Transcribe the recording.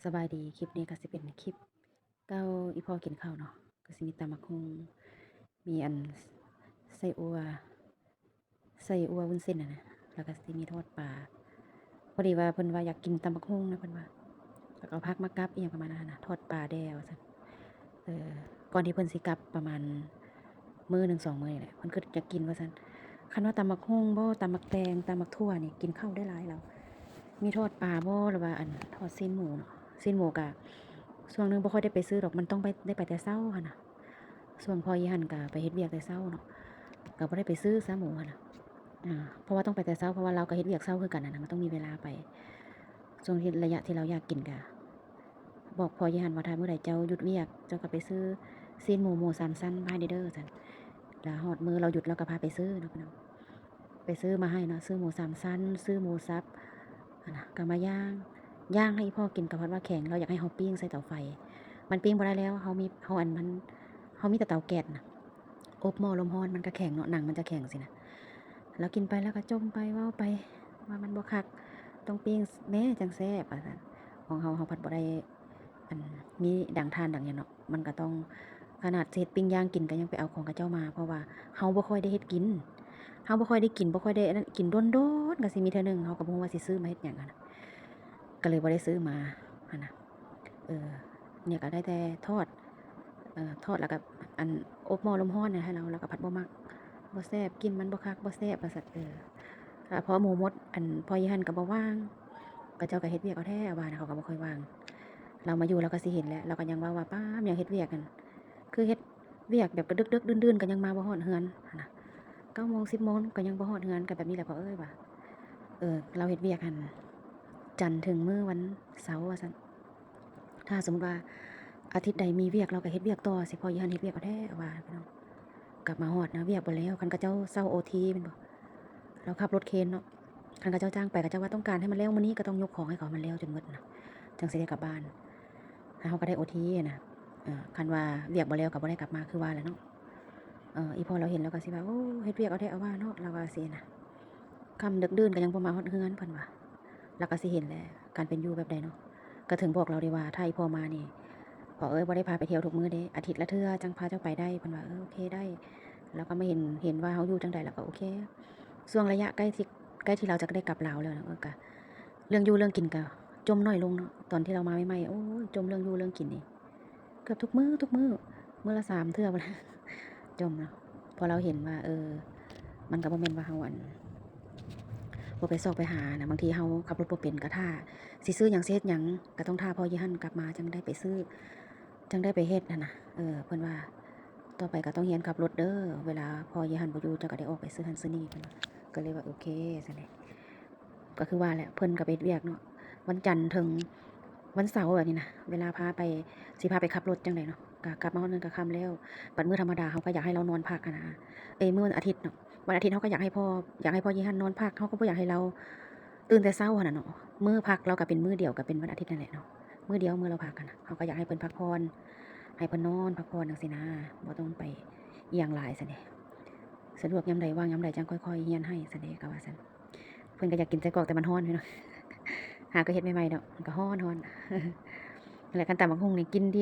ສະບາຍດີ ຄລິບນີ້ກໍຊິເປັນຄລິບເກົ່າ ອີ່ພໍ່ກິນເຂົ້າເນາະ ກໍຊິມີຕຳບັກຫຸ່ງ ມີອັນ ໄສ້ອົ່ວ ໄສ້ອົ່ວວຸ້ນເສັ້ນຫັ້ນນະ ແລ້ວກໍຊິມີທອດປາ ພໍດີວ່າເພິ່ນວ່າຢາກກິນຕຳບັກຫຸ່ງນະ ເພິ່ນວ່າ ແລ້ວກໍເອົາຜັກມາກັບ ອີ່ຫຍັງປະມານນັ້ນຫັ້ນນະ ທອດປາແດ່ວ່າຊັ້ນ. ເອີ ກ່ອນທີ່ເພິ່ນຊິກັບປະມານມື້ໜຶ່ງສອງມື້ນີ້ແຫຼະ ເພິ່ນຄືຢາກກິນວ່າຊັ້ນ. ຄັນວ່າຕຳບັກຫຸ່ງບໍ ຕຳບັກແຕງ ຕຳບັກຖົ່ວນີ້ ກິນເຂົ້າໄດ້ຫຼາຍແລ້ວ. ມີທອດປາບໍ ຫຼືວ່າອັນທອດຊີ້ນໝູເນາະ ຊີ້ນໝູກະຊ່ວງໜຶ່ງບໍ່ຄ່ອຍໄດ້ໄປຊື້ດອກ ມັນຕ້ອງໄປ ໄດ້ໄປແຕ່ເຊົ້າຫັ້ນນະ. ຊ່ວງພໍ່ອີ່ຫັ້ນກະໄປເຮັດວຽກແຕ່ເຊົ້າເນາະ ກະບໍ່ໄດ້ໄປຊື້ຊາໝູຫັ້ນນະ ອາ ເພາະວ່າຕ້ອງໄປແຕ່ເຊົ້າ ເພາະວ່າລາວກະເຮັດວຽກເຊົ້າຄືກັນຫັ້ນນະ ມັນຕ້ອງມີເວລາໄປ. ຊ່ວງທີ່ໄລຍະທີ່ລາວຢາກກິນກະບອກພໍ່ອີ່ຫັ້ນວ່າ ຖ້າມື້ໃດເຈົ້າຢຸດວຽກ ເຈົ້າກະໄປຊື້ຊີ້ນໝູ ໝູສາມຊັ້ນມາໃຫ້ແດ່ເດີ ວ່າຊັ້ນ. ລະຮອດມື້ລາວຢຸດ ລາວກະພາໄປຊື້ເນາະພີ່ນ້ອງ ໄປຊື້ມາໃຫ້ເນາະ ຊື້ໝູສາມຊັ້ນ ຊື້ໝູສັບຫັ້ນນະ ກະມາຍ່າງ ຍ່າງໃຫ້ອີ່ພໍ່ກິນ ກະພັດວ່າແຂງ ລາວຢາກໃຫ້ເຮົາປີ້ງໃສ່ເຕົາໄຟ ມັນປີ້ງບໍ່ໄດ້ແລ້ວ ເຮົາມີ ເຮົາອັນ ມັນ ເຮົາມີແຕ່ເຕົາແກັສນະ ອົບໝໍ້ລົມຮ້ອນ ມັນກະແຂງເນາະ ໜັງມັນຈະແຂງຊີ້ນະ. ລາວກິນໄປ ລາວກະຈົ່ມໄປ ເວົ້າໄປວ່າມັນບໍ່ຄັກ ຕ້ອງປີ້ງແດ່ຈັ່ງແຊບວ່າຊັ້ນ. ຂອງເຮົາ ເຮົາພັດບໍ່ໄດ້ ອັນ ມີດັງຖ່ານດັງຫຍັງເນາະ ມັນກະຕ້ອງ ຂະໜາດຊິເຮັດປີ້ງຍ່າງກິນກະຍັງໄປເອົາຂອງເຂົາເຈົ້າມາ ເພາະວ່າເຮົາບໍ່ຄ່ອຍໄດ້ເຮັດກິນ ເຮົາບໍ່ຄ່ອຍໄດ້ກິນ ບໍ່ຄ່ອຍໄດ້ອັນນັ້ນ ກິນດົນໆກະຊິມີເທື່ອໜຶ່ງ ເຮົາກະບໍ່ຮູ້ວ່າຊິຊື້ມາເຮັດຫຍັງຫັ້ນນະ ກະເລີຍບໍ່ໄດ້ຊື້ມາຫັ້ນນະ. ເອີ ນີ້ກະໄດ້ແຕ່ທອດ ເອີ ທອດແລ້ວກະອັນ ອົບໝໍ້ລົມຮ້ອນໃຫ້ລາວ ລາວກະພັດບໍ່ມັກ ບໍ່ແຊບ ກິ່ນມັນບໍ່ຄັກ ບໍ່ແຊບວ່າຊັ້ນ. ເອີ ລະພໍໝູໝົດ ອັນ ພໍ່ອີ່ຫັ້ນກະບໍ່ວ່າງ ເຂົາເຈົ້າກະເຮັດວຽກເອົາແທ້ວ່ານະ ເຂົາກະບໍ່ຄ່ອຍວ່າງ. ລາວມາຢູ່ລາວກະຊິເຫັນແຫຼະ ລາວກະຍັງເວົ້າວ່າ ປ້າ ແມ່ນຫຍັງເຮັດວຽກຫັ້ນ ຄືເຮັດວຽກແບບກະດຶກໆ ດື່ນໆ ກະຍັງມາບໍ່ຮອດເຮືອນຫັ້ນນະ ເກົ້າໂມງ ສິບໂມງກະຍັງບໍ່ຮອດເຮືອນ ກະແບບນີ້ແຫຼະພໍ່ເອີຍວ່າ. ເອີ ລາວເຮັດວຽກຫັ້ນ ຈັນເຖິງມື້ວັນເສົາວ່າຊັ້ນ. ຖ້າສົມມຸດວ່າອາທິດໃດມີວຽກ ລາວກະເຮັດວຽກຕໍ່ ຊິພໍ່ອີ່ຫັ້ນເຮັດວຽກເອົາແທ້ວ່າ ພີ່ນ້ອງ. ກັບມາຮອດນະ ວຽກບໍ່ແລ້ວ ຄັນເຂົາເຈົ້າເຊົ່າໂອທີແມ່ນບໍ່ ລາວຂັບລົດເຄນເນາະ ຄັນເຂົາເຈົ້າຈ້າງໄປ ເຂົາເຈົ້າວ່າຕ້ອງການໃຫ້ມັນແລ້ວມື້ນີ້ ກະຕ້ອງຍົກຂອງໃຫ້ເຂົາໃຫ້ມັນແລ້ວຈົນໝົດນະ ຈັ່ງຊິໄດ້ກັບບ້ານ. ແລ້ວເຮົາກະໄດ້ໂອທີນະ ເອີ ຄັນວ່າວຽກບໍ່ແລ້ວກະບໍ່ໄດ້ກັບມາຄືວ່າແຫຼະເນາະ. ເອີ ອີ່ພໍ່ລາວເຫັນລາວກະຊິວ່າ ໂອ້ ເຮັດວຽກເອົາແທ້ເອົາວ່າເນາະ ລາວວ່າຊີ້ນະ. ຄ່ຳດຶກດື່ນກະຍັງບໍ່ມາຮອດເຮືອນ ເພິ່ນວ່າ ລາວກະຊິເຫັນແຫຼະ ການເປັນຢູ່ແບບໃດເນາະ. ກະເຖິງບອກລາວເດວ່າ ຖ້າອີ່ພໍ່ມານີ້ ພໍ່ເອີຍ ບໍ່ໄດ້ພາໄປທ່ຽວທຸກມື້ເດ້ ອາທິດລະເທື່ອຈັ່ງພາເຈົ້າໄປໄດ້ ເພິ່ນວ່າ ເອີ ໂອເຄ ໄດ້. ລາວກະມາເຫັນ ເຫັນວ່າເຮົາຢູ່ຈັ່ງໃດ ລາວກະໂອເຄ. ຊ່ວງໄລຍະໃກ້ທີ່ ໃກ້ທີ່ລາວຈະໄດ້ກັບລາວແລ້ວນະ ເອີ ກະເລື່ອງຢູ່ເລື່ອງກິນກະຈົ່ມໜ້ອຍລົງເນາະ. ຕອນທີ່ລາວມາໃໝ່ໆ ໂອ້ຍ ຈົ່ມເລື່ອງຢູ່ເລື່ອງກິນນີ້ ເກືອບທຸກມື້ ທຸກມື້ ມື້ລະສາມເທື່ອພຸ້ນແຫຼະ ຈົ່ມເນາະ. ເພາະລາວເຫັນວ່າ ເອີ ມັນກະບໍ່ແມ່ນວ່າເຮົາ ອັນ ບໍ່ໄປຊອກໄປຫານະ ບາງທີເຮົາຂັບລົດບໍ່ເປັນ ກະຖ້າຊິຊື້ຫຍັງ ຊິເຮັດຫຍັງ ກະຕ້ອງຖ້າພໍ່ອີ່ຫັ້ນກັບມາຈັ່ງໄດ້ໄປຊື້ ຈັ່ງໄດ້ໄປເຮັດຫັ້ນນະ. ເອີ ເພິ່ນວ່າ ຕໍ່ໄປກະຕ້ອງຮຽນຂັບລົດເດີ ເວລາພໍ່ອີ່ຫັ້ນບໍ່ຢູ່ ເຈົ້າກະໄດ້ອອກໄປຊື້ຫັ້ນຊື້ນີ້ ເພິ່ນວ່າ. ກະເລີຍວ່າ ໂອເຄ ຊັ້ນເດ. ກະຄືວ່າແຫຼະ ເພິ່ນກະໄປເຮັດວຽກເນາະ ວັນຈັນເຖິງວັນເສົາແບບນີ້ນະ ເວລາພາໄປ ຊິພາໄປຂັບລົດຈັ່ງໃດເນາະ ກະກັບມາຮອດເຮືອນກະຄ່ຳແລ້ວ. ບັດມື້ທຳມະດາເຮົາກະຢາກໃຫ້ລາວນອນພັກຫັ້ນນະ ເອີ ມື້ວັນອາທິດເນາະ ວັນອາທິດເຮົາກະຢາກໃຫ້ພໍ່ ຢາກໃຫ້ພໍ່ຢີ່ຫັ້ນນອນພັກ ເຮົາກະບໍ່ຢາກໃຫ້ລາວຕື່ນແຕ່ເຊົ້າຫັ້ນນະເນາະ. ມື້ພັກລາວກະເປັນມື້ດຽວ ກະເປັນວັນອາທິດຫັ້ນແຫຼະເນາະ ມື້ດຽວມື້ລາວພັກຫັ້ນນະ ເຮົາກະຢາກໃຫ້ເພິ່ນພັກຜ່ອນ ໃຫ້ເພິ່ນນອນພັກຜ່ອນຈັ່ງຊີ້ນະ ບໍ່ຕ້ອງໄປອີ່ຫຍັງຫຼາຍຊັ້ນເດ. ສະດວກຍາມໃດ ວ່າງຍາມໃດຈັ່ງຄ່ອຍໆຮຽນໃຫ້ຊັ້ນເດ ກະວ່າຊັ້ນ. ເພິ່ນກະຢາກກິນໄສ້ກອກ ແຕ່ມັນຮ້ອນພີ່ນ້ອງ ຫາກະເຮັດໃໝ່ໆດອກ ມັນກະຮ້ອນໆ. ແລະ ຄັນຕຳບັກຫຸ່ງນີ້ກິນດີ